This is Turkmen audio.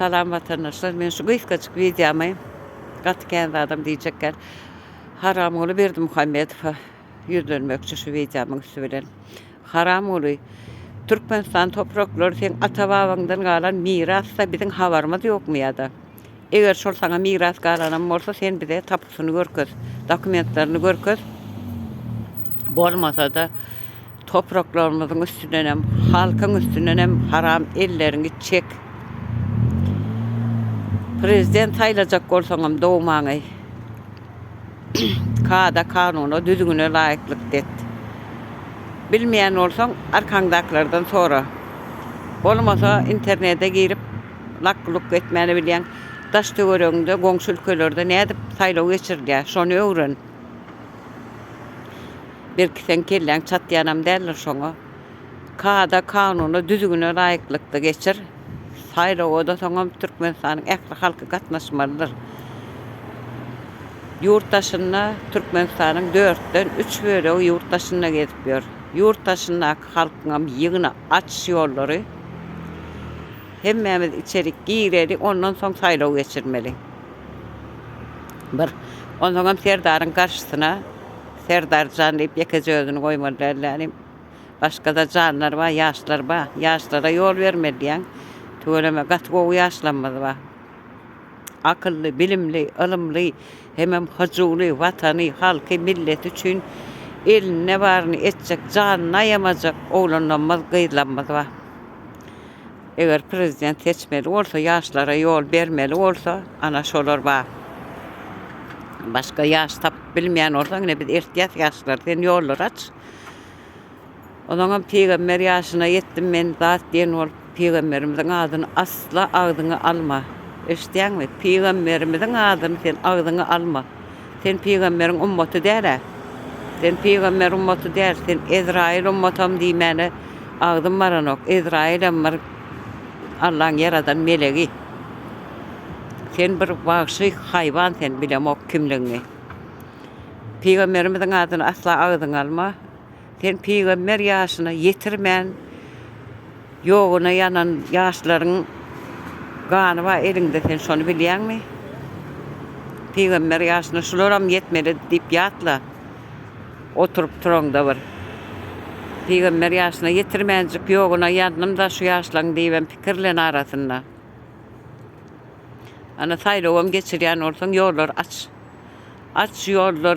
Salam watandaşlar men şu gysgajyk wideomy gaty kän zadam diýjek däl Haramguly Berdimuhamedowa ýüzlenmekçi şu wideomyň üsti bilen Haramguly Türkmenistan topraklary seň ata babaňdan galan mirasda biziň habarymyz ýokmy ýada Eger şol saňa miras galanam bolsa sen bize tapusyny görkez dokumentlerini görkez bolmasada Topraklarymyzyň üstündenem, halkyň üstündenem haram elleriňi çek. Prezident saýlajak bolsaňam dogmaňy kada kanuna düzgüne laýyklykda et. Bilmeýän bolsaň arkaňdakylardan sora. Bolmasa internete girip lak-luk etmäni bilýäň. Daş töweregiňde goňşy ülkelerde nädip saýlaw geçirilýär şony öwren. Belki seň kelläň çatýanam däldir şoňa. Kada kanuna düzgüne laýyklykda geçir. Saýlawada soňam Türkmenistanyň ähli halky gatnaşmalydyr. Ýurt daşynda Türkmenistanyň dörtden üç bölegi ýurt daşynda gezip ýör. Ýurt daşyndaky halkyňam ýygna aç ýollary. Hemmämiz içerik gireli ondan soň saýlaw geçirmeli. Bir. Onsoňam Serdaryň garşysyna Serdar jan diýip ýekeje özüni goýmaly däl dälim. Başgada janlar bar, ýaşlar bar. Ýaşlara ýol bermeli diýýäň. Tüweleme gaty gowy ýaşlarymyz bar. Akylly, bilimli, ylymly, hemem hyjuwly, watany, halky, milleti üçin elinde baryny etjek, janyny aýamajak oglanlarymyz, gyzlarymyz bar. Eger prezident seçmeli bolsa, ýaşlara ýol bermeli bolsa, ana şolar bar. Başga ýaş tapyp bilmeýän bolsaň, ine biz eltýäs ýaşlary, sen ýollary aç. Ozaňam pygamber ýaşyna ýetdim men zat diýen bolup, pygamberimiziň adyny asla agzyňa alma. Eşidýäňmi? Pygamberimiziň adyny sen agzyňa alma. Sen pygamberiň ummaty däl-ä. Sen pygamber ummaty däl, sen Ezraýyl ummatam diýmäne agzym baranok. Ezraýylam bir Allaň ýaradan melegi. Sen bir wagşy haýwan sen bilemok kimligiňi. Pygamberimiziň adyny asla agzyňa alma. Sen pygamber ýaşyna ýetirmän ýoguna ýanan ýaşlaryň gany bar eliňde sen şony bilýäňmi? Pygamber ýaşyna şularam ýetmelidi diýip ýatla. Oturyp turaňda bir. Pygamber ýaşyna ýetirmänjik ýoguna ýandym-da şu ýaşlaň diýibem pikirlen arasynda. Ana saýlawam geçirýän bolsaň ýollary aç. Aç ýollary.